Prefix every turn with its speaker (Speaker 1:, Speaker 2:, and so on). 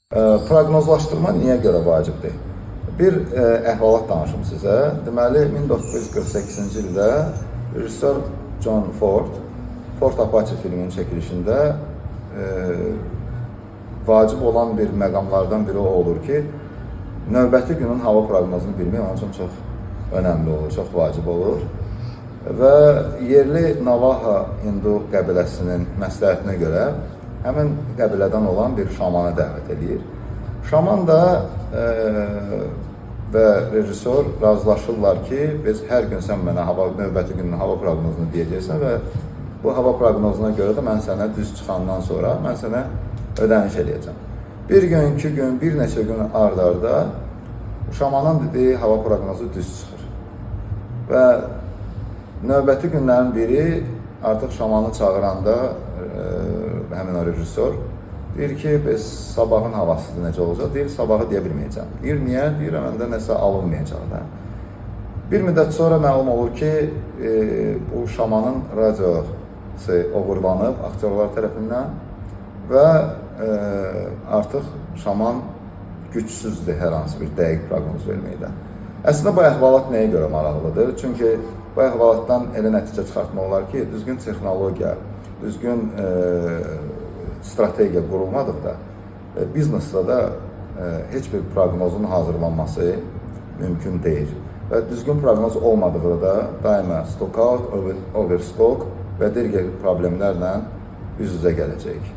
Speaker 1: Proqnozlaşdırma niyə görə vacibdir? Bir əhvalat danışım sizə. Deməli, 1948-ci ildə rejissor John Ford Fort Apache filminin çəkilişində vacib olan bir məqamlardan biri o olur ki, növbəti günün hava proqnozunu bilmək onun üçün çox önəmli olur, çox vacib olur. Və yerli Navajo Hindu qəbiləsinin məsləhətinə görə həmin qəbilədən olan bir şamanı dəvət eləyir. Şaman da və rejissor razılaşırlar ki, biz hər gün sən mənə hava növbəti günün hava proqnozunu deyəcəksən və bu hava proqnozuna görə də mən sənə düz çıxandan sonra mən sənə ödəniş eləyəcəm. Bir gün, 2 gün, bir neçə gün ard-arda şamanın dediyi hava proqnozu düz çıxır. Və növbəti günlərin biri artıq şamanı çağıranda həmin o rejissor deyir ki, biz sabahın havası necə olacaq? Deyir, sabahı deyə bilməyəcəm. Deyir, niyə? Deyir, məndə nəsə alınmayacaq da. Bir müddət sonra məlum olur ki, bu şamanın radiosu oğurlanıb aktyorlar tərəfindən və artıq şaman gücsüzdür hər hansı bir dəqiq proqnoz verməkdə. Əslində bu əhvalat nəyə görə maraqlıdır? Çünki bu əhvalatdan elə nəticə çıxartmaq olar ki, düzgün texnologiya, düzgün strategiya qurulmadıqda biznesdə də heç bir proqnozun hazırlanması mümkün deyil. Və düzgün proqnoz olmadıqda da daima stock out, overstock və digər problemlərlə üz-üzə gələcəyik.